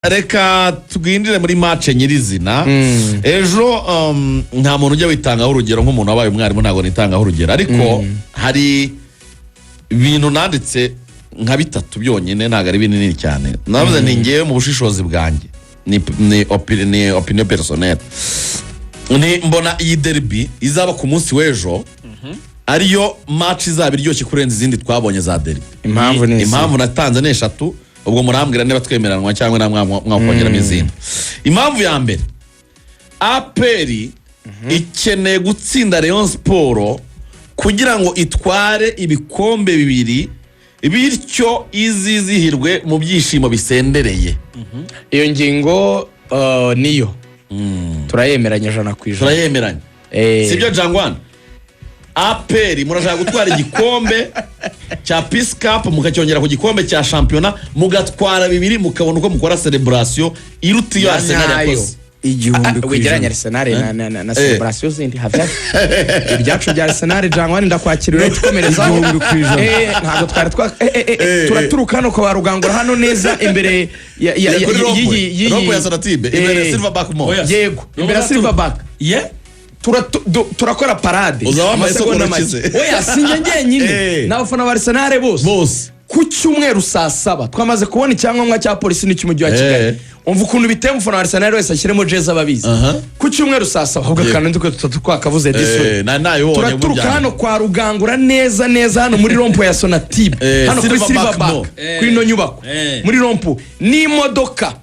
Reka twinjire muri match nyirizina. Ejo nta muntu ujya witangaho urugero, nk'umuntu wabaye umwarimu ntabwo nitangaho urugero, ariko hari ibintu nanditse nka bitatu byonyine, ntabwo ari binini cyane. Navuze ni ngewe mu bushishozi bwanjye, ni opinion personnelle, ni mbona iyi derby izaba ku munsi w'ejo ariyo match izaba iryoshye kurenza izindi twabonye za derby. Impamvu ni izi. Impamvu natanze ni eshatu, ubwo murambwira niba twemeranwa cyangwa namwe mwakongeramo izindi. Impamvu ya mbere, APR ikeneye gutsinda Rayon Sport kugira ngo itware ibikombe bibiri, bityo izizihirwe mu byishimo bisendereye. Iyo ngingo niyo turayemeranya 100%. Turayemeranya. Sibyo, Jangwana? APR murashaka gutwara igikombe cya Peace Cup, mukacyongera ku gikombe cya shampiyona, mugatwara bibiri, mukabona uko mukora celebration iruta iyo Ya Arsenal nyayo. yakoze. Igihumbi ku Wegeranya ijana. Arsenal na celebration zindi, have ibyacu bya Arsenal. Jangwani, ndakwakira, uretse ikomerezaho. 1000%. Ntabwo twari twa turaturuka hano kwa Rugangura, hano neza imbere ya Kuri rond-point. y'iyi Rond-point ya Sonatube, imbere ya Silverback Mall. Oya. Yego, imbere ya Silverback. Ye. Turakora parade. Uzaba wambaye Amasegonda isoko make. ukize. Oya, si njye njyenyine, n'abafana ba Arsenal bose. Bose. Ku cyumweru saa 7 twamaze kubona icyangombwa cya polisi n'icy'umujyi wa Kigali. Umva ukuntu biteye, umufana wa Arsenal wese ashyiremo jezi, ababizi. Ku cyumweru saa 7, ahubwo akantu ndiko tutatu twakavuze diswe. Nayibonye. Turaturuka burya. hano kwa Rugangura neza neza, hano muri rond-point ya Sonatube, hano kuri Silverback Silverback, Mall. kuri ino nyubako, muri rond-point n'imodoka,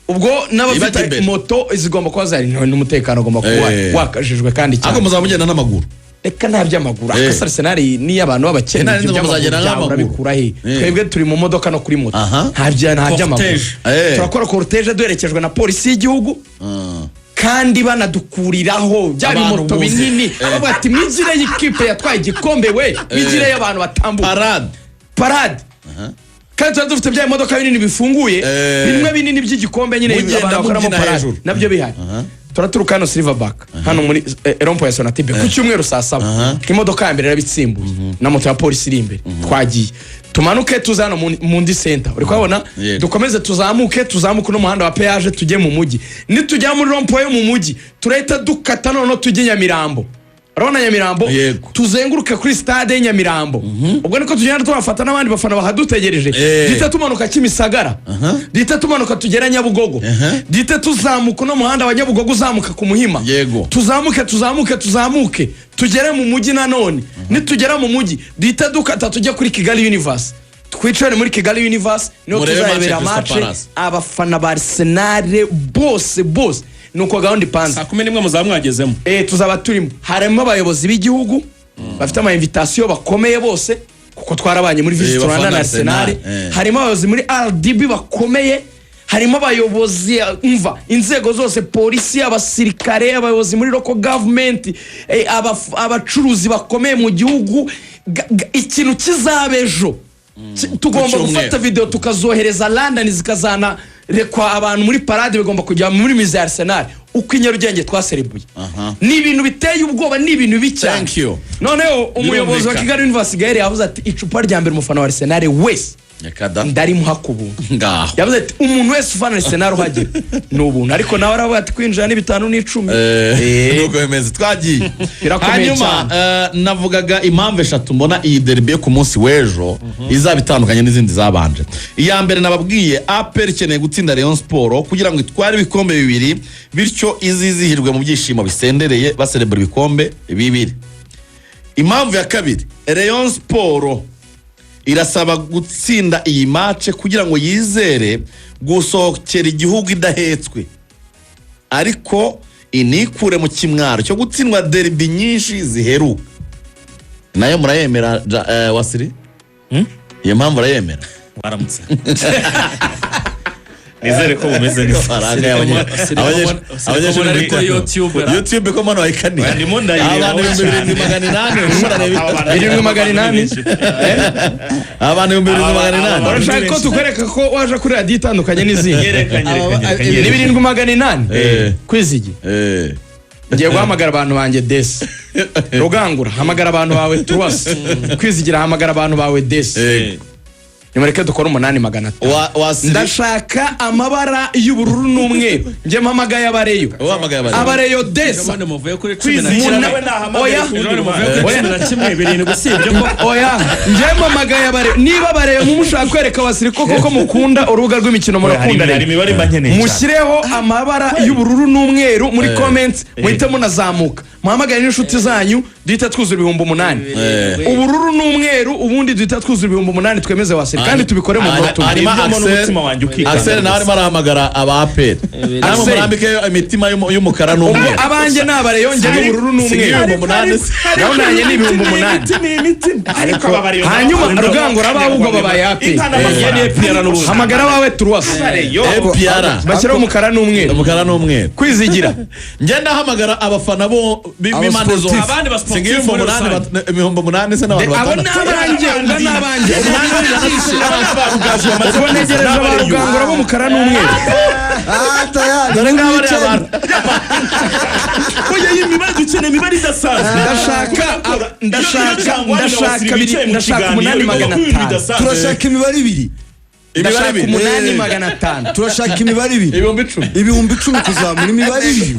ubwo Ibajya n'abafite imbere. moto zigomba kuba zari, n'umutekano ugomba kuba wakajijwe kandi Ariko cyane. muzaba mugenda n'amaguru. Reka, nta by'amaguru. Akasa Arsenal ni iy'abantu b'abakene. Nari Ibyo nzi ngo by'amaguru muzagenda byawe n'amaguru. urabikura he? Twebwe turi mu modoka no kuri moto. Nta by'amaguru. Cortège. Turakora cortège duherekejwe na polisi y'igihugu, kandi banadukuriraho bya Abantu bimoto buze. binini, bavuga ati: "Mwigire y'ikipe yatwaye igikombe we, mwigire y'abantu batambuka." Parade. Parade, kandi tuba dufite bya bimodoka binini bifunguye, bimwe binini by'igikombe nyine, Mugenda abantu bakoramo mubyina parade hejuru. nabyo bihari. Turaturuka hano Silverback, hano muri rond-point ya Sonatube, ku cyumweru saa 7, imodoka ya mbere irabitsimbuye na moto ya polisi iri imbere. Twagiye, tumanuke tuze hano mu ndi center, uri kuhabona? Yego. Dukomeze tuzamuke, tuzamuke n'umuhanda wa péage, tujye mu mujyi. Nitujya muri rond-point yo mu mujyi, turahita dukata noneho tujye Nyamirambo. Urabona Nyamirambo? Yego. Tuzenguruke kuri stade y'Nyamirambo, ubwo niko tugenda tuhafata n'abandi bafana bahadutegereje. Duhita tumanuka Kimisagara, duhita tumanuka tugera Nyabugogo, duhita tuzamuka uno muhanda wa Nyabugogo uzamuka ku Muhima. Tuzamuke, tuzamuke, tuzamuke tugere mu mujyi nanone. Nitugera mu mujyi, duhita dukata tujye kuri Kigali Universe, twicare muri Kigali Universe, niho Murebe match ya tuzarebera Crystal match. Palace. Abafana ba Arsenal bose bose, nuko gahunda ipanze. Saa 11 muzaba mwagezemo. Tuzaba turimo, harimo abayobozi b'igihugu bafite ama invitation bakomeye bose, kuko twarabanye muri Visit Bafana Rwanda na Arsenal, Arsenal. Harimo abayobozi muri RDB bakomeye, harimo abayobozi, umva, inzego zose, polisi, abasirikare, abayobozi muri local government, abacuruzi bakomeye mu gihugu. Ikintu kizaba ejo, tugomba Ku cyumweru. gufata video tukazohereza London, zikazanarekwa abantu muri parade, bigomba kujya muri musée ya Arsenal uko i Nyarugenge twaserebuye. Ni ibintu biteye ubwoba, ni ibintu bibi cyane. Thank you. Noneho umuyobozi wa Birumvikana. Kigali Universe Gael yavuze ati: "Icupa rya mbere, umufana wa Arsenal wese Reka da. ndarimuha ku buntu." Ngaho. Yavuze ati: "Umuntu wese ufana Arsenal uhagera ni ubuntu." Ariko nawe aravuga ati: "Kwinjira ni bitanu n'icumi." Nuko bimeze, twagiye. Birakomeye Hanyuma cyane. navugaga impamvu eshatu mbona iyi derby yo ku munsi w'ejo izaba itandukanye n'izindi zabanje. Iya mbere nababwiye, APR ikeneye gutsinda Rayon Sport kugira ngo itware ibikombe bibiri, bityo izizihirwe mu byishimo bisendereye, baserebura ibikombe bibiri. Impamvu ya kabiri, Rayon Sport irasaba gutsinda iyi match kugira ngo yizere gusohokera igihugu idahetswe, ariko inikure mu kimwaro cyo gutsindwa derby nyinshi ziheruka. Nayo murayemera, Wasiri? Iyo mpamvu urayemera? Waramutse, nizere ko bumeze neza. Abanyeshuri ari kuri YouTube ra. YouTube ko mano bayikaniye. Ndimo ndayireba. Abantu 7800 urimo urareba. 7800. Abantu 7800. Urashaka ko tukwereka ko waje kuri radiyo itandukanye n'izindi? Nyereka, nyereka, nyereka, Ni nyereka. 7800. Kwizigi, ngiye guhamagara abantu banjye desi. Rugangura, hamagara abantu bawe tuwasi. Kwizigira, hamagara abantu bawe desi. Nimureke dukore 8,500. Wasiri. Ndashaka amabara y'ubururu n'umweru. Njye mpamagaye abareyo. Uhamagaye abareyo. Abareyo desa. Ejo muvuye kuri 11. Kwizigira nawe nahamagaye Oya. ku rundi Ejo muvuye ruhande. kuri 11, 7 si ibyo ko. Oya, njye mpamagaye abareyo. Niba abareyo mumushaka kwereka Wasiri ko koko mukunda urubuga rw'imikino, murakunda Hari rero imibare mba nkeneye cyane. Mushyireho amabara y'ubururu n'umweru muri comments, muhite munazamuka, muhamagare n'inshuti zanyu, duhita twuzura 8000. Ubururu n'umweru, ubundi duhita twuzura 8000, twemeze Wasiri kandi tubikore mu munota umwe. Hanyuma Ibyo mbona Axel- umutima wanjye ukikanga Axel nawe arimo arahamagara aba APR, namwe Axel. murambike imitima y'umukara Ubwo n'umweru. abanjye ni abareyo, njye n'ubururu Si n'umweru. 8000 se? Naho nanjye ni 8000. Ariko ababareyo Hanyuma Rugangura abawe ubwo babaye APR. Inka n'amafaranga. Iyi ni APR n'ubundi. Hamagara abawe turuwasi. APR. Bashyiraho umukara n'umweru. Umukara n'umweru. Kwizigira. Ngenda hamagara abafana bo b'impande zombi. Abandi ba sportif Si ibihumbi muri umunani rusange. 8000 se n'abantu Abo ni batandatu. abanjye, ubwo ni abanjye. Ubwo ntegereje aba Rugangura b'umukara n'umweru. Ah, tayari. Dore ngabo ari abantu. Oya, iyi mibare dukeneye, imibare idasanzwe. Ndashaka biri, ndashaka 8,500. Turashaka imibare ibiri. Imibare Ndashaka ibiri. 8,500. Turashaka imibare ibiri. 10,000. 10,000 kuzamura, imibare ibiri.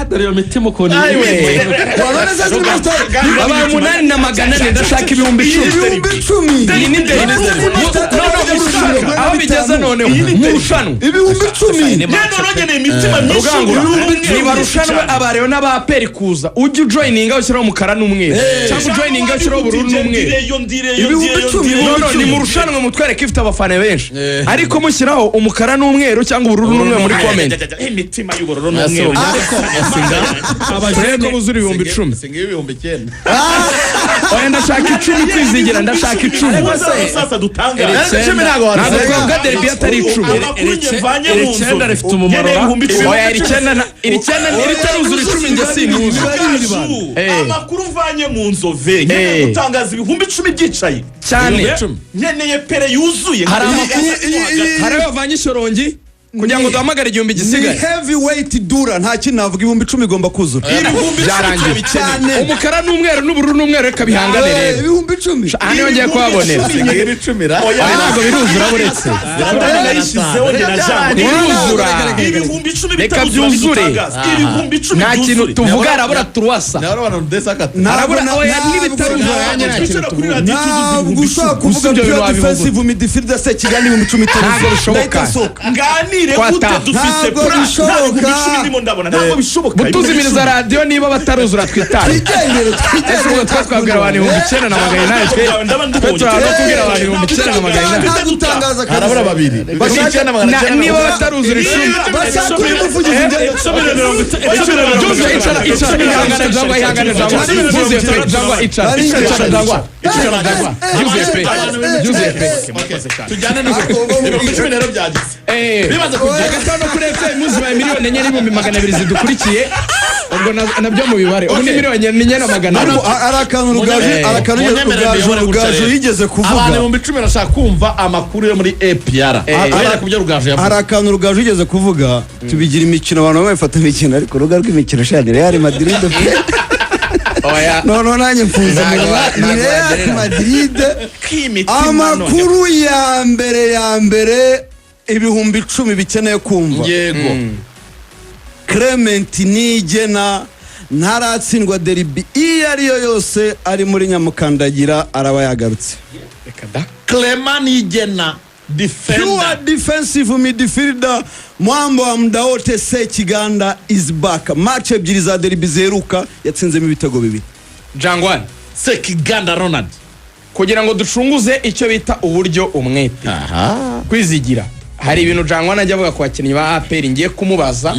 Dore iyo mitima ukuntu Ayiwe. Wabona se ziri muri stade? Babaye 8,400, ndashaka 10,000. 10,000. Iyi ni derby. No, aho bigeze noneho murushanwe. 10,000. Nkeneye imitima myinshi. Rugangura, nibarushanwe abareyo n'aba APR kuza, ujye ujoininga ushyiraho umukara n'umweru, cyangwa ujoininga ushyiraho ubururu n'umweru. 10,000. No, ni murushanwe, mutwereke ifite abafana benshi, ariko mushyiraho umukara n'umweru cyangwa ubururu n'umweru muri comment. Imitima y'ubururu n'umweru. Turebe ko buzura 10,000. Singa 9000. Oya, ndashaka 10. Kwizigira, ndashaka 10. Sasa dutanga. 10 ntabwo Ntabwo wabisenga. twavuga derby atari 10. Amakuru njye mvanye mu Iri nzu. cyenda rifite umumaro. Nkeneye 10,000. Oya, iri cyenda iri cyenda iritaruzura 10 njye sinuzi. Amakuru mvanye mu nzove, nkeneye gutangaza 10,000 byicaye. Cyane. Nkeneye pere yuzuye. Hari amakuru, hari ayo bavanye ishyorongi kugira ngo duhamagare 1000 Ni gisigaye. heavyweight dura, nta kintu navuga, 10,000 igomba kuzura. 10,000. Byarangiye. Cyane. Umukara n'umweru n'ubururu n'umweru, reka bihangane rero. 10,000. Aha niho ngiye kuhabonera. Singa ibicumi ra. Oya, ntabwo biruzura buretse. Nayishyizeho njye na jambo. Biruzura. 10,000 Reka bitaruzura byuzure. bidutangaza. 10,000 Nta kintu byuzure. tuvuga, arabura turuwasa. Nawe abantu desakata. Arabura. Oya, n'ibitaruzura yanjye nta kintu Twicara kuri tuvuga. radiyo tuzuze Ntabwo 10,000. ushobora kuvuga Gusa ibyo pure bintu wabivuga. defensive midfielder Sekiganda 10,000 Ntabwo itaruzuye, bishoboka. ndahita nsohoka. Nganire Twataha. gute dufise Ntabwo pura nta bishoboka. 10,000 ndimo ndabona, ntabwo bishoboka. Butuzimiriza radiyo, niba bataruzura twitare. Twigendere. Ese ubwo twe twabwira abantu 9800? Twe twe turaza kubwira abantu 9800. Nta gutangaza. Harabura babiri. 9,900. Niba bataruzura 10. Bashaka uri muvugizi njye. Byuzuye. Icara, icara, ihangane Jangwa, ihangane Jangwa, byuzuye pe. Jangwa, icara, icara Jangwa, icara Jangwa, byuzuye pe, byuzuye pe. Tujyane n'ijoro. 10,000 rero byagize. Bimaze kugera. Hagati aho no kuri FM muzibaye 4,200,000 zidukurikiye, ubwo nabyo mu bibare ubu ni 4,200,000. Ariko ari akantu Rugaju, ari akantu Munyemerere Rugaju mbiyobore gutya Rugaju rero. yigeze kuvuga. Abantu 10,000 barashaka kumva amakuru yo muri APR. Uhereye ku byo Rugaju yavuze. Hari akantu Rugaju yigeze kuvuga, tubigira imikino, abantu bamwe bafata imikino, ariko urubuga rw'imikino shani Real Madrid pe. Oya. Noneho nanjye mfunze Ntabwo umunwa. Ni ntabwo Real wagereranya. Madrid. Amakuru ya mbere, ya mbere, 10,000 bikeneye kumva. Yego. Clement Niyigena ntaratsindwa derby iyo ariyo yose ari muri Nyamukandagira, araba yagarutse. Reka da. Clement Niyigena, Pure defender. defensive midfielder, mwambo wa muda wote, Sekiganda is back. Match ebyiri za derby ziheruka yatsinzemo ibitego bibiri. Jangwani. Sekiganda Ronald. Kugira ngo ducunguze icyo bita uburyo umwete. Aha. Kwizigira, hari ibintu Jangwani ajya avuga ku bakinnyi ba APR, ngiye kumubaza.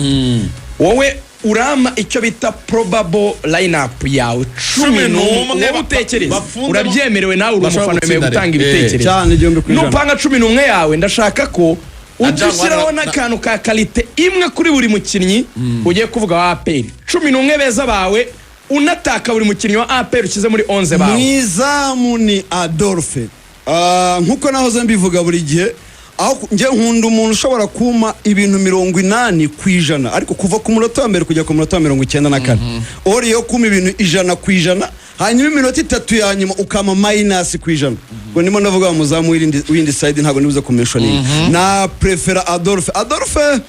Wowe urama icyo bita probable line-up yawe 11 wowe utekereza. Bafunzemo- Urabyemerewe nawe, uri Bashobora umufana, wemerewe gutsinda gutanga rero. ibitekerezo. Cyane, 1000%. Nupanga 11 yawe, ndashaka ko ujye Jangwani ushyiraho n'akantu ka qualité imwe kuri buri mukinnyi ugiye kuvuga wa APR, 11 beza bawe, unataka buri mukinnyi wa APR ushyize muri 11 bawe. Mu izamu ni Adolphe. Ah, nkuko nahoze mbivuga buri gihe, aho njye nkunda umuntu ushobora kuma ibintu 80%, ariko kuva ku munota wa mbere kujya ku munota wa 94, ori yo kuma ibintu 100%. Hanyuma iminota 3 ya nyuma ukama minus 100. Ngo ndimo ndavuga wa muzamu w'indi side, ntabwo nibuze kumentioninga. Na prefera Adolphe. Adolphe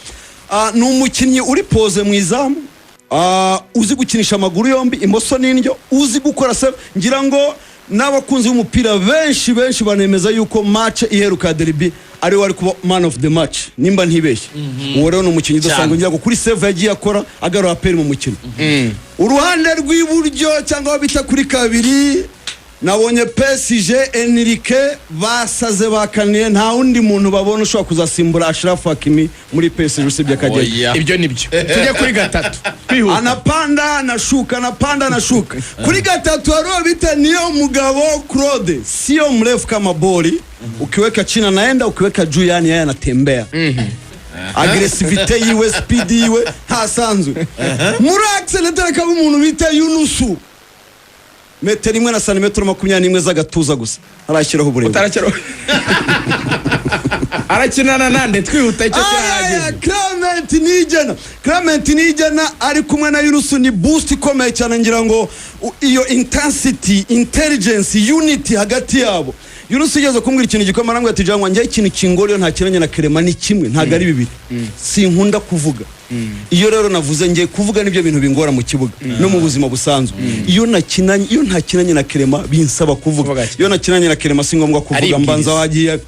ni umukinnyi uri posé mu izamu, uzi gukinisha amaguru yombi, imoso n'indyo, uzi gukora save. Ngira ngo n'abakunzi b'umupira benshi benshi banemeza yuko match iheruka ya derby ari we wari kuba man of the match, nimba ntibeshye. Uwo rero ni umukinnyi udasanzwe, ngira ngo kuri save yagiye akora agarura APR mu mukino. Uruhande rw'iburyo cyangwa aho bita kuri kabiri, nabonye PSG, Enrique basaze bakaniye, nta wundi muntu babona ushobora kuzasimbura Achraf Hakimi muri PSG usibye Akagera. Oya. Ibyo nibyo. Tujye kuri gatatu twihuta. Anapanda anashuka, anapanda anashuka. Kuri gatatu hariho bita Niyo Mugabo Claude, sio mrefu kama boli, ukiweka chini anaenda, ukiweka juu yani yeye anatembea. Agressivité yiwe, speed yiwe ntasanzwe. Muri accélérateur kaba umuntu bita Yunusu, metero 1 na santimetero 21 z'agatuza gusa, arashyiraho uburebure. Utarakira arakinana nande? Twihuta, icyo Aya, kirahagije. Clement Niyigena, Clement Niyigena ari kumwe na Yunusu ni boost ikomeye cyane. Ngira ngo iyo intensity, intelligence, unity hagati yabo. Yunusu igeze kumbwira ikintu gikomeye, arambwira ati: "Jangwa, njye ikintu kingora iyo ntakiranye na Clement ni kimwe, ntabwo ari bibiri, sinkunda kuvuga. Iyo rero navuze, ngiye kuvuga, nibyo bintu bingora mu kibuga no mu buzima busanzwe. Iyo nakinanye, iyo ntakinanye na Clement binsaba kuvuga. Kuvuga cyane. Iyo nakinanye na Clement si ngombwa kuvuga." Aribwiriza. Mbanza wagiye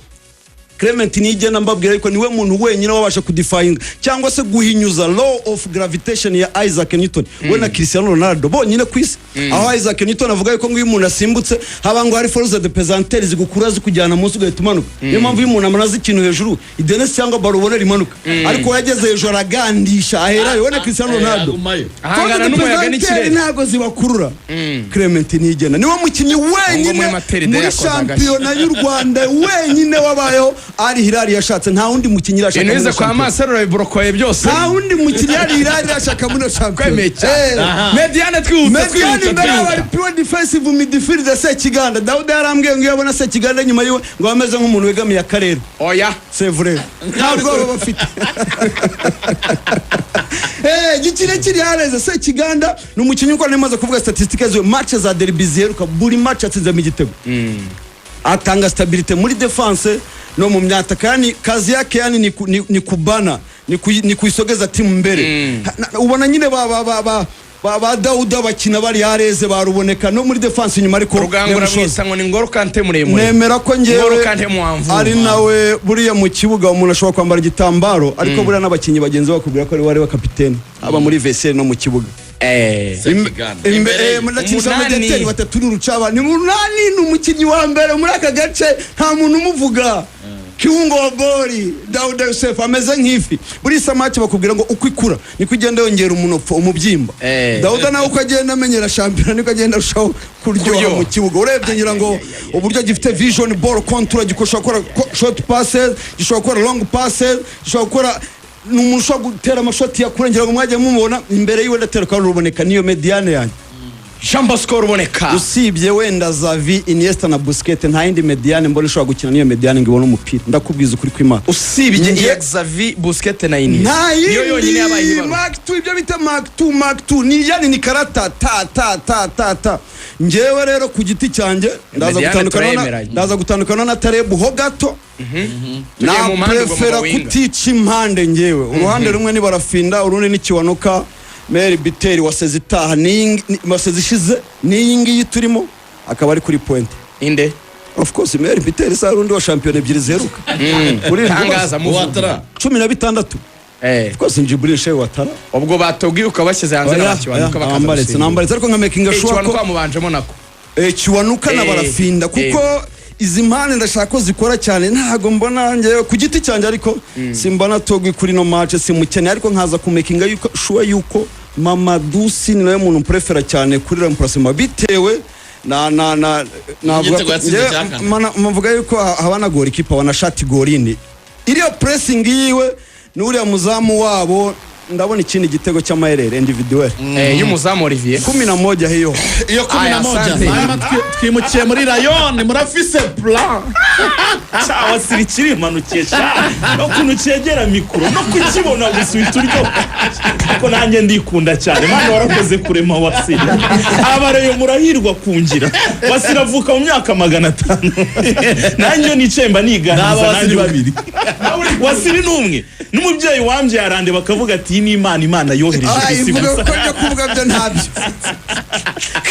Clement Niyigena, mbabwira ariko niwe muntu wenyine wabasha kudefyinga cyangwa se guhinyuza law of gravitation ya Isaac Newton, we na Cristiano Ronaldo bonyine ku isi. Aho Isaac Newton avuga yuko ngo iyo umuntu asimbutse haba ngo hari force de pesanteur zigukura zikujyana munsi ugahita umanuka. Niyo mpamvu iyo umuntu amanaze ikintu hejuru, idenesi cyangwa ballon, ubona rimanuka, ariko we yageze hejuru aragandisha, aherayo, we na Cristiano Ronaldo. Agumayo. Ahangana n'umuyaga n'ikirere. Ntabwo zibakurura. Clement Niyigena niwe mukinnyi wenyine muri Materide muri yakoze agashya. shampiyona y'u Rwanda wenyine wabayeho Al Hilal yashatse. Nta wundi mukinnyi irashaka Ibintu muri bize kwa shampiyona. Masero urabiborokoye byose. Nta wundi mukinnyi Al Hilal irashaka muri shampiyona. Kwemeye cyane. Médiane, twihuta. Mediane, Twihuta. imbere yabo Twihuta. ari pure defensive midfield, Sekiganda Dawuda. Yarambwiye ngo iyo abona Sekiganda inyuma yiwe ngo aba ameze nk'umuntu wegamiye akarere. Oya. C'est vrai, nta bwoba bafite. Gikire kiri hareze. Sekiganda ni umukinnyi uko nemaze kuvuga statistique ziwe, match za derby ziheruka buri match atsinzemo igitego, atanga stabilité muri defense no mu myataka. Yani kazi yake yani ni kubana, ni kuisogeza timu mbere. Ubona nyine ba Dauda bakina bari hareze, baruboneka no muri defense inyuma, ariko Rugangura Nemushoza. mwisa ngo ni Ngoro Kante muremure. Nemera ko Ngoro ngewe Kante muwamvu. ari nawe. Buriya mu kibuga umuntu ashobora kwambara igitambaro, ariko buriya n'abakinnyi bagenzi be bakubwira ko ari we wari wa kapitene, haba muri vestiaire no mu kibuga. Sekiganda. Imbere ndakinisha Umunani. Mediateri batatu ni urucaba, ni munani, ni umukinnyi wa mbere muri aka gace, nta muntu umuvuga. Kiungo wa bori Dauda Yusef ameze nk'ifi. Buri samaki bakubwira ngo uko ikura niko igenda yongera umunopfo, umubyimba. Dauda nawe uko agenda amenyera shampiyona niko agenda arushaho kuryoha Kuryoha. mu kibuga. Urebye ngira ngo uburyo gifite vision, ball control, gishobora gukora short passes, gishobora gukora long passes, gishobora gukora, ni umuntu ushobora gutera amashoti ya kure. Ngira ngo mwajya mumubona imbere yiwe ndatera kandi ruboneka. Niyo médiane yanjye. Jean Bosco Ruboneka. Usibye wenda Xavi, Iniesta na Busquets, nta yindi médiane mbona ishobora gukina niyo médiane ngo ibone umupira. Ndakubwiza ukuri kw'Imana. Usibye iya Xavi, Busquets na Iniesta, Nta niyo yonyine yabaye yindi. ibaruwa. Mark 2, ibyo bita Mark 2, Mark 2 ni yani ni karata ta ta ta ta ta. Njyewe rero ku giti cyanjye ndaza Médiane gutandukana na turayemeranya. ndaza gutandukana na Tarebu ho gato. Tugiye Na mu mpande, ubwo mu prefera bawinga. kutica impande njyewe. Uruhande rumwe ni Barafinda, urundi ni Kiwanuka. Meilleur buteur wa saison itaha wa saison ishize n'iyi ngiyi turimo akaba ari kuri pointe. Inde? Of course meilleur buteur sa rundi wa shampiyona ebyiri ziheruka. Kuri Tangaza muvuga. Ouattara. 16. Eh. Of course Djibril Cheikh Ouattara. Ubwo batubwiye ukabashyize hanze Oya, n'abakiwanuka oya, bakaza nambaretse gusimbura. nambaretse, ariko nka making sure Kiwanuka ko bamubanjemo nako. Kiwanuka na Barafinda, kuko izi mpande ndashaka ko zikora cyane. Ntago mbona njyewe ku giti cyanjye, ariko simbona Togwi kuri no match, simukeneye, ariko nkaza kumakinga yuko sure yuko Mamadou Sy ni nawe muntu prefera cyane kuri remplacement bitewe na navuga Igitego ko yatsinze njyewe cya kane. mvuga yuko habana goalkeeper wana shati golini, iriya pressing yiwe n'uriya muzamu wabo. Ndabona ikindi gitego cy'amayerere individuel. Y'umuzamu Olivier. 11 hiyo. Iyo kumi na Aya, moja. asante. Hanyuma twimukiye muri Rayon, murafise plan. Cyawa siri kirimanukiye sha, no kuntu cyegera mikoro no kukibona gusa uhita uryoha, ariko nanjye ndikunda cyane. Mana, warakoze kurema Wasiri. Abareyo murahirwa kungira Wasiri avuka mu myaka 500, nanjye iyo nicaye mba niganiriza. N'aba Wasiri Nanjye babiri. Wasiri ni umwe n'umubyeyi wambye arande bakavuga ati: "Iyi ni Imana, Imana yohereje ku isi Ivuga gusa." ko ibyo kuvuga byo ntabyo.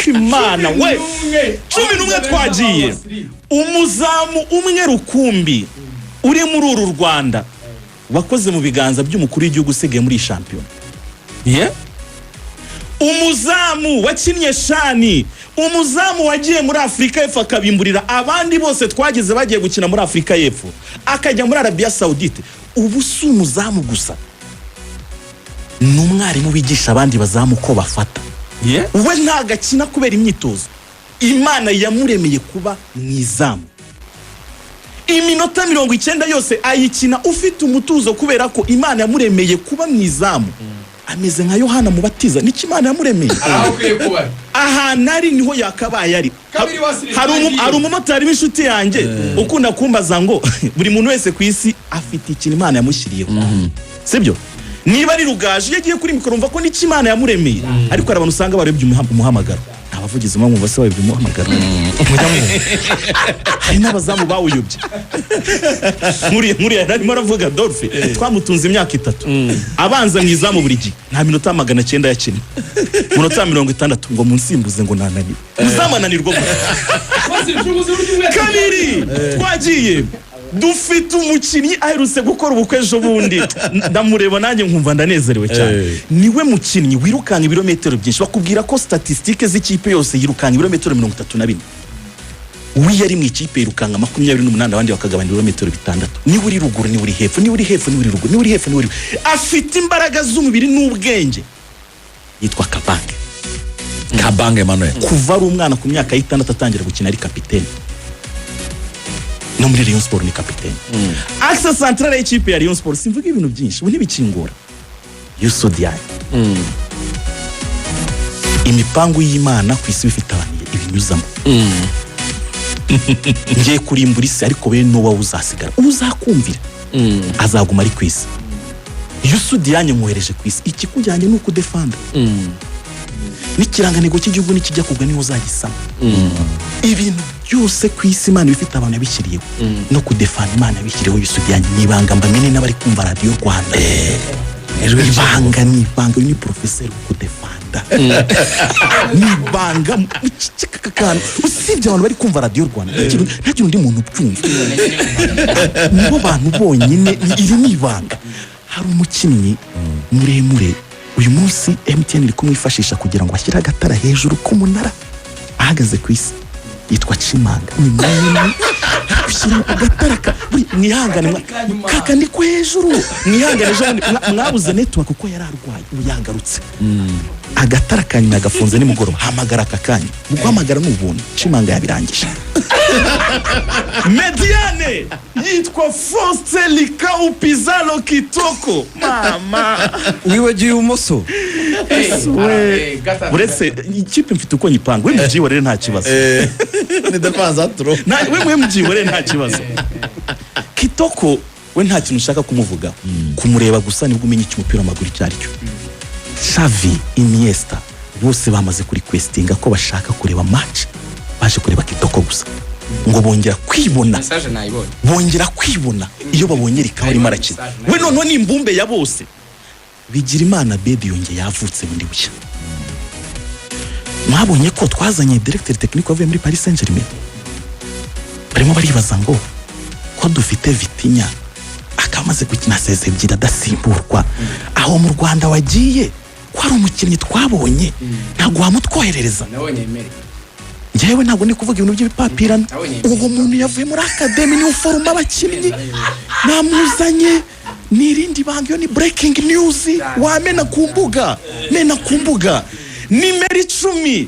Imana we! 11 twagiye. Umuzamu umwe rukumbi uri muri uru Rwanda wakoze mu biganza by'umukuru w'igihugu usigaye muri iyi shampiyona, umuzamu wakinnye CHAN, umuzamu wagiye muri Afurika y'Epfo akabimburira abandi bose twagize bagiye gukina muri Afurika y'Epfo, akajya muri Arabiya Sawudite. Ubu si umuzamu gusa, ni umwarimu wigisha abandi bazamu uko bafata. We ntabwo akina kubera imyitozo, Imana yamuremeye kuba mu izamu. Iminota 90 yose ayikina ufite umutuzo kubera ko Imana yamuremeye kuba mu izamu. Ameze nka Yohana Mubatiza, nicyo Imana yamuremeye. Aho ukwiye kuba. Ahantu ari niho yakabaye ari. Kabiri Wasiri twagiye. Hari umumotari w'inshuti yanjye ukunda kumbaza ngo buri muntu wese ku isi afite ikintu Imana yamushyiriyeho, sibyo? Niba ari Rugaju, iyo agiye kuri mikoro mva ko nicyo Imana yamuremeye. Ariko hari abantu usanga barebye umuhamagaro. Abavugizi mwumva se bayobye umuhamagaro? Mujya mwumva hari n'abazamu bawuyobye. Nkuriya arimo aravuga Dolphe, twamutunze imyaka 3 abanza mu izamu buri gihe, nta minota 900 yakinnye. Munota 60 ngo munsimbuze, ngo nananiwe. Muzamu ananirwa gute? Kabiri twagiye. Dufite umukinnyi aherutse gukora ubukwe ejo bundi, ndamureba nanjye nkumva ndanezerewe cyane. Niwe mukinnyi wirukanka ibirometero byinshi. Bakubwira ko statistiques z'ikipe yose yirukanka ibirometero 34. We yari mu ikipe yirukanka 28, abandi bakagabanya ibirometero 6. Niba uri ruguru niba uri hepfo, niba uri hepfo niba uri ruguru, niba uri hepfo niba uri, afite imbaraga z'umubiri n'ubwenge. Yitwa Kabange. Kabange Emmanuel. Kuva ari umwana, ku myaka y'6 atangira gukina ari kapitene. No muri Rayon Sport ni kapitene, axe centrale y'ikipe ya Rayon Sport. Simvuga ibintu byinshi, ubu ntibikingura. Youssou Diagne, imipangu y'Imana ku isi bifite abantu ibinyuzamo. Ngiye kurimbura isi, ariko bene wowe uzasigara, uzakumvira azaguma ari ku isi. Youssou Diagne, mwohereje ku isi, ikikujyanye ni ukudefanda n'ikirangantego cy'igihugu. Nikijya kugwa niho uzagisama. Ibintu byose ku isi Imana ibifite abantu yabishyiriyeho, no kudefanda Imana yabishyiriyeho Youssou Diagne. Ni ibanga mbamenye n'abari kumva Radiyo Rwanda, ibanga ni ibanga. Uyu ni porofeseri wo kudefanda, ni ibanga aka kantu. Usibye abantu bari kumva Radiyo Rwanda, ntagire undi muntu ubyumva, nibo bantu bonyine. Iri ni ibanga. Hari umukinnyi muremure, uyu munsi MTN iri kumwifashisha kugira ngo ashyire agatara hejuru k'umunara. Ahagaze ku isi yitwa Cimanga, ni munini, gushyira agatara mwihangane kakandi ko hejuru. Mwihangane, ejo bundi mwabuze network kuko yari arwaye, ubu yagarutse. Agatara ka nyuma yagafunze nimugoroba. Hamagara aka kanya, mu guhamagara ni ubuntu. Cimanga yabirangije. Médiane yitwa Faustin Likau Pizalo Kitoko, mama. Wibagiwe ibumoso. Uretse ikipe mfite uko nyipanga, we mubyihorere, nta kibazo. Ni défense à trois. We mubyihorere, nta kibazo. Kitoko we nta kintu ushaka kumuvuga, kumureba gusa nibwo umenya icyo umupira w'amaguru icyo ari cyo. Xavi, Iniesta bose bamaze kuri kwesitinga ko bashaka kureba match, baje kureba Kitoko gusa ngo bongera kwibona. Message nayibonye. Bongera kwibona iyo babonye Rikawa arimo arakina. We noneho ni imbumbe ya bose. Bigira Imana Bedi yongeye yavutse bundi bushya. Mwabonye ko twazanye directeur technique wavuye muri Paris Saint Germain. Barimo baribaza ngo ko dufite Vitinha akaba amaze gukina saison ebyiri adasimburwa, aho mu Rwanda wagiye ko ari umukinnyi twabonye, ntabwo wamutwoherereza? Nabonye emeri. Njyewe ntabwo ndi kuvuga ibintu by'ibipapirano. Nabonye. Uwo muntu yavuye muri academy, niwe uforoma abakinnyi, namuzanye. Ni irindi banga, iyo ni breaking news wamena ku mbuga, mena ku mbuga. Nimero 10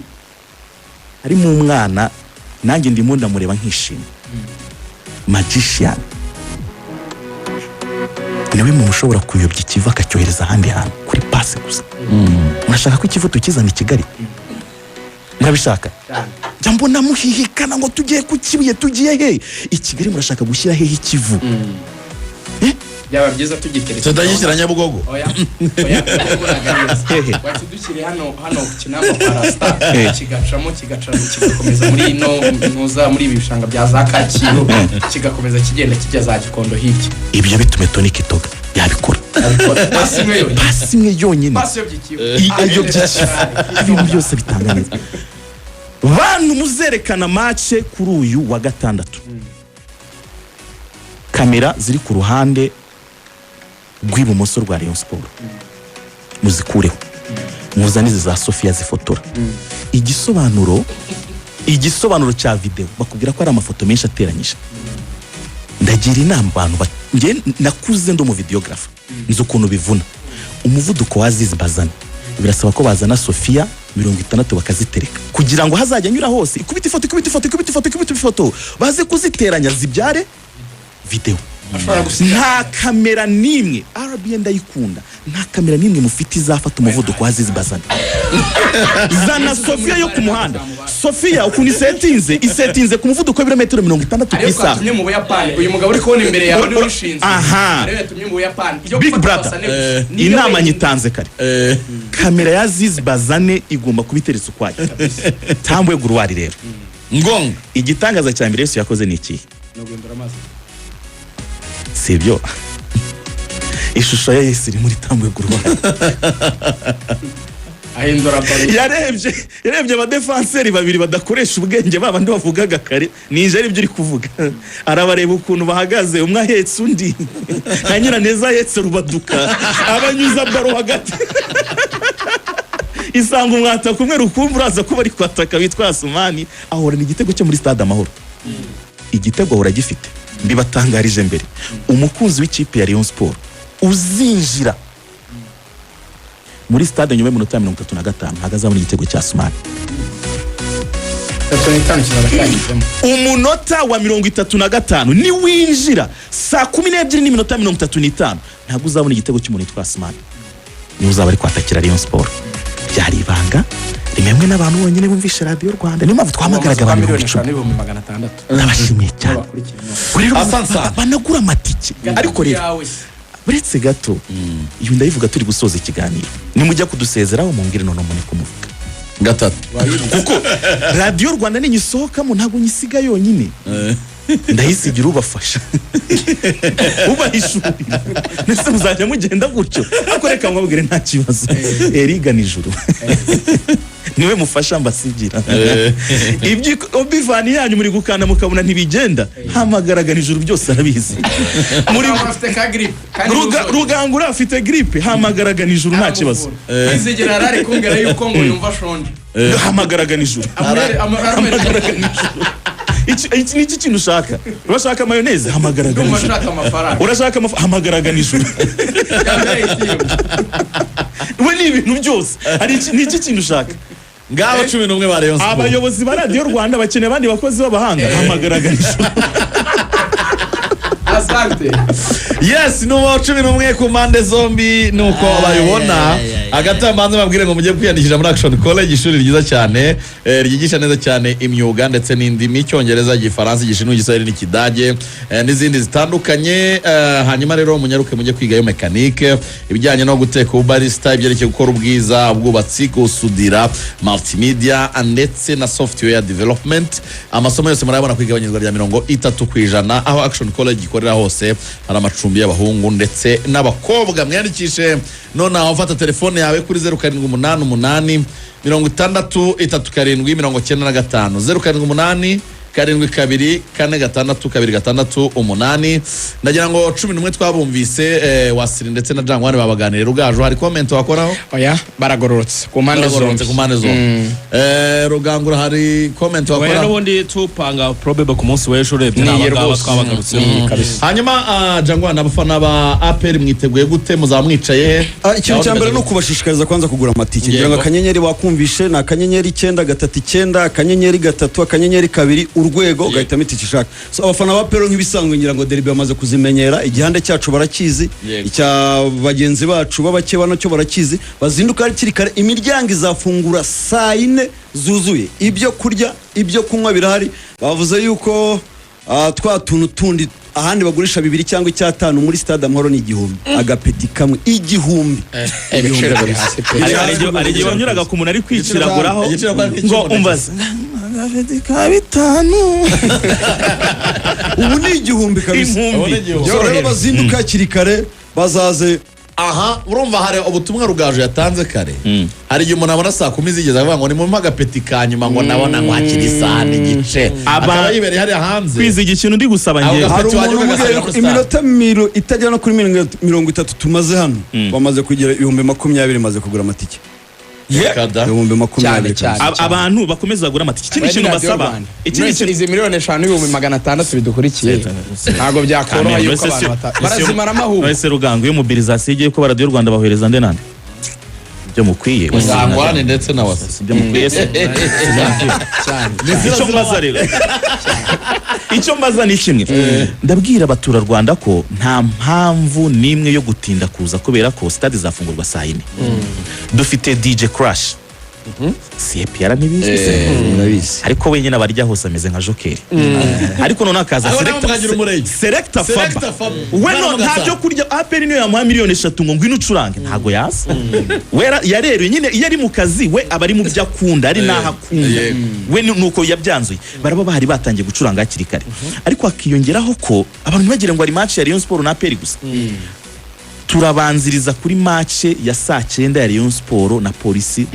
harimo umwana, nanjye ndimo ndamureba nkishimye, magician. Niwe muntu ushobora kuyobya Ikivu akacyohereza ahandi hantu kuri pasi gusa. Murashaka ko Ikivu tukizana i Kigali? Murabishaka? Jya mbona muhihikana ngo tugiye ku Kibuye, tugiye he i Kigali? Murashaka gushyira hehe Ikivu? Byaba byiza tugiteretse. Tutagishyira Nyabugogo. Oya, oya, Hehe. wakidushyire hano ku Kinamba kwa Rasita, kigacamo, kigacamo, kigakomeza muri ino ntuza, muri ibi bishanga bya za Kacyiru, kigakomeza kigenda kijya za Gikondo hirya. Ibyo bitume Tony Kitoga yabikora. Pasi imwe yonyine. Pasi imwe yonyine. Pasi yo by'ikivu. Ayobya Ikivu, ibintu byose bitanga neza. Bantu muzerekana match kuri uyu wa gatandatu, kamera ziri ku ruhande rw'ibumoso rwa Rayon Sport muzikureho, muzane izi za Sofia zifotora. Igisobanuro cya videwo bakubwira ko ari amafoto menshi ateranyije. Ndagira inama abantu, njye nakuze ndi umuvideographer, nzi ukuntu bivuna. Umuvuduko wa Aziz Bazana birasaba ko bazana Sofia 60 bakazitereka kugira ngo hazajya anyura hose ikubita ifoto, ikubita ifoto, ikubita ifoto, ikubita ifoto, baze kuziteranya zibyare videwo. Nta kamera n'imwe, RBA ndayikunda, nta kamera n'imwe mufite izafata umuvuduko wa Aziz Bazana. Zana Sofia yo ku muhanda. Sofia ukuntu isetinze ku muvuduko w'ibirometero 60 ku Ariyo isaha. twatumye mu Buyapani. Uyu mugabo uri kubona imbere yawe niwe ushinzwe. Ariyo yatumye mu Buyapani. Iyo Big gufata brother. Basane gusa. Niyo Inama wenyine. nyitanze kare: kamera ya Aziz Bazane igomba kuba iteretse ukwayo. Tambwe Guruwari rero, Ngonga. Igitangaza cya mbere Yesu yakoze ni ikihe? Ni uguhindura amazi. Si ibyo? Ishusho ya Yesu iri muri Tambwe Guruwari. Ahindura baro. Yarebye abadefanseri babiri badakoresha ubwenge, babandi bavugaga kare nije aribyo uri kuvuga, arabareba ukuntu bahagaze, umwe ahetse undi nka Nyiraneza ahetse Rubaduka, abanyuza baro hagati, isanga umwataka umwe rukumbi uraza kuba ari kwataka witwa Asumani, ahorana igitego cyo muri Stade Amahoro. Igitego ahora agifite. Mbibatangarije mbere: umukunzi w'ikipe ya Rayon Sport uzinjira muri stade nyuma y'iminota 35 ntabwo azabona igitego cya Sumani. 35 kizaba cyagezemo. Umunota wa 35 niwinjira saa 12 n'iminota 35, ntabwo uzabona igitego cy'umuntu witwa Asumani, niwe uzaba ari kwatakira Rayon Sport. Byari ibanga rimwe n'abantu bonyine bumvishe Radiyo Rwanda, niyo mpamvu twahamagaraga abantu miliyoni 10,000. 5 n'ibihumbi 600. Ndabashimiye cyane. Bakurikiye. Rero Asante sana. banagura amatike, ariko rero Yawe se. uretse gato, iyo ndayivuga turi gusoza ikiganiro, nimujya kudusezeraho mumbwire noneho mune kumuvuga. Gatatu. Kuko Radiyo Rwanda ninyisohokamo ntabwo nyisiga yonyine, ndayisigira ubafasha, ubahishurira. Ndetse muzajya mugenda gutyo, ariko reka mwabwire, nta kibazo. Eriga nijoro niwe mufasha mbasigira ibyo obivani yanyu muri gukanda mukabona ntibigenda, hamagaraga nijoro, byose arabizi. Muri Ntabwo afite ka grippe kandi Rugangura afite grippe, hamagaraga nijoro, nta kibazo. Izigera arari kumbwira yuko ngo yumva ashonje. Hamagaraga nijoro. Hamagaraga nijoro. Iki ni iki kintu ushaka? Urashaka mayoneze? Hamagaraga Ndumva nijoro. ashaka amafaranga. Urashaka hamagaraga nijoro. Yambaye ATM. We ni ibintu byose. Hari ni iki kintu ushaka? Ngabo 11 ba Rayon Sport. Abayobozi ba Radiyo Rwanda bakeneye abandi bakozi b'abahanga, hamagaraga nijoro. Asante. Yes, ni uwa 11 ku mpande zombi nuko bayibona. Hagati aho mbanze babwire ngo mujye kwiyandikisha muri Action College, ishuri ryiza cyane, ryigisha neza cyane imyuga ndetse n'indimi: Icyongereza, Igifaransa, Igishinwa, Igiswahili n'Ikidage, n'izindi zitandukanye. Hanyuma rero munyaruke mujye kwigayo mekanike, ibijyanye no guteka, ubarista, ibyerekeye gukora ubwiza, ubwubatsi, gusudira, multimedia ndetse na software development. Amasomo yose murayabona ku igabanyirizwa rya 30%. Aho Action College ikorera hose hari amacumbi y'abahungu ndetse n'abakobwa. Mwiyandikishe nonaha ufata telefone yawe kuri 0788 60 37 95, 078 72 46 268. Ndagira ngo 11 twabumvise, Wasiri ndetse na Jangwani babaganiriye. Rugaju, hari comment wakoraho? Oya, baragororotse ku mpande Baragororotse zombi. ku mpande zombi. Rugangura, hari comment Oya, wakoraho? n'ubundi tupanga probable ku munsi w'ejo urebye Ni ni iye abangaba rwose. twabagarutseho. Ni kabisa. Hanyuma Jangwani, abafana ba APR mwiteguye gute? Muzaba mwicaye he? Ah, ikintu cya mbere ni ukubashishikariza kwanza kugura amatike ngira ngo Yego. akanyenyeri wakumvishe ni akanyenyeri 939 akanyenyeri 3 akanyenyeri 2. Urwego ugahitamo itike ushaka. So abafana ba APR nk'ibisanzwe, ngira ngo derby bamaze kuzimenyera, igihande cyacu barakizi, icya bagenzi bacu b'abakeba nacyo barakizi. Bazinduka hakiri kare, imiryango izafungura saa 4 zuzuye. Ibyo kurya, ibyo kunywa birahari. Bavuze yuko twa tuntu tundi ahandi bagurisha 2 cyangwa 5, muri Stade Amahoro ni 1000, agapeti kamwe 1000. Ibiciro biri hasi pe. Hari igihe wanyuraga ku muntu ari kwiciraguraho Igiciro kwari ngo nk'icyuma. Umbaze agapeti ka 5. Ubu ni 1000 kabisa. Inkumbi. So rero bazinduka hakiri kare, bazaze. Aha urumva hari ubutumwa Rugaju yatanze kare. Hari igihe umuntu abona saa 10 zigeze avuga ngo ni mu agapeti ka nyuma, ngo nabona ngo hakiri isaha n'igice, akaba yibereye hariya hanze. Kwiziga ikintu ndi gusaba Aho ngewe. gapeti Hari wajya umuntu umbwiye ugasangira yuko kuri stade. iminota itagera no kuri 30 tumaze hano, bamaze kugira 20,000 maze kugura amatike. Kada. 20,000. Cyane, cyane. Abantu bakomeza bagura amatike. Ikindi kintu basaba, ikindi kintu Izi miliyoni 5,600,000 bidukurikiye, ntabwo byakoroha yuko abantu barazimara amahubwo. Wese Rugango, iyo mobilisation igiye kuba, Radiyo Rwanda bahereza nde nande ibyo mukwiye? Sangwane ndetse na Wasa. Ibyo mukwiye se? Cyane. Icyo mbaza rero, icyo mbaza ni kimwe. Ndabwira abaturarwanda ko nta mpamvu n'imwe yo gutinda kuza, kubera ko stade izafungurwa saa 4. Dufite DJ Crash, CPR ntibizwi se? Murabizi. Ariko wenyine abarya hose ameze nka jokeri. Ariko noneho akaza Aho nawe mukagira umurenge. Selecta Selecta Faba. Faba. We no Mwana nta byo kurya. APR niyo yamuha miliyoni 3 ngo ngwino ucurange, ntago yaza. We yareruye nyine, iyo ari mu kazi we aba ari mu byo akunda, ari n'aho akunda. We nuko yabyanzuye, baraba bahari batangiye gucuranga hakiri kare. Ariko hakiyongeraho ko abantu ntibagire ngo ari match ya Rayon Sport na APR gusa. Turabanziriza kuri match ya saa 9 ya Rayon Sport na Polisi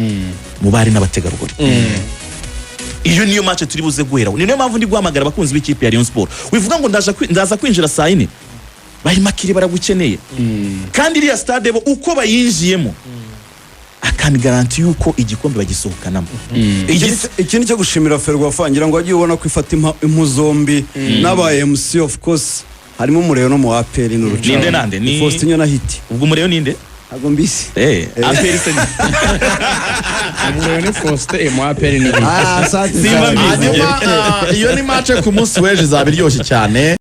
mu bari n'abategarugori. Iyo niyo match turi buze guheraho. Ni niyo mpamvu ndi guhamagara abakunzi b'ikipe ya Rayon Sport. Wivuga ngo ndaza kwinjira saa 4, bayimakire, baragukeneye. Kandi iriya stade bo uko bayinjiyemo akani garantie yuko igikombe bagisohokanamo. Ikindi cyo gushimira Ferwafa, ngira ngo wagiye ubona ko ifata impu zombi n'aba MC, of course harimo umurego no mu APR n'uruca. Ninde nande? Faustin na Hiti. Ubwo umurego ninde? Ntabwo mbisi. APR se Umuriro ni Faustin, mu APR ni Ah, asante Simba sana. mbizi. Hanyuma iyo ni match ku munsi w'ejo izaba iryoshye cyane.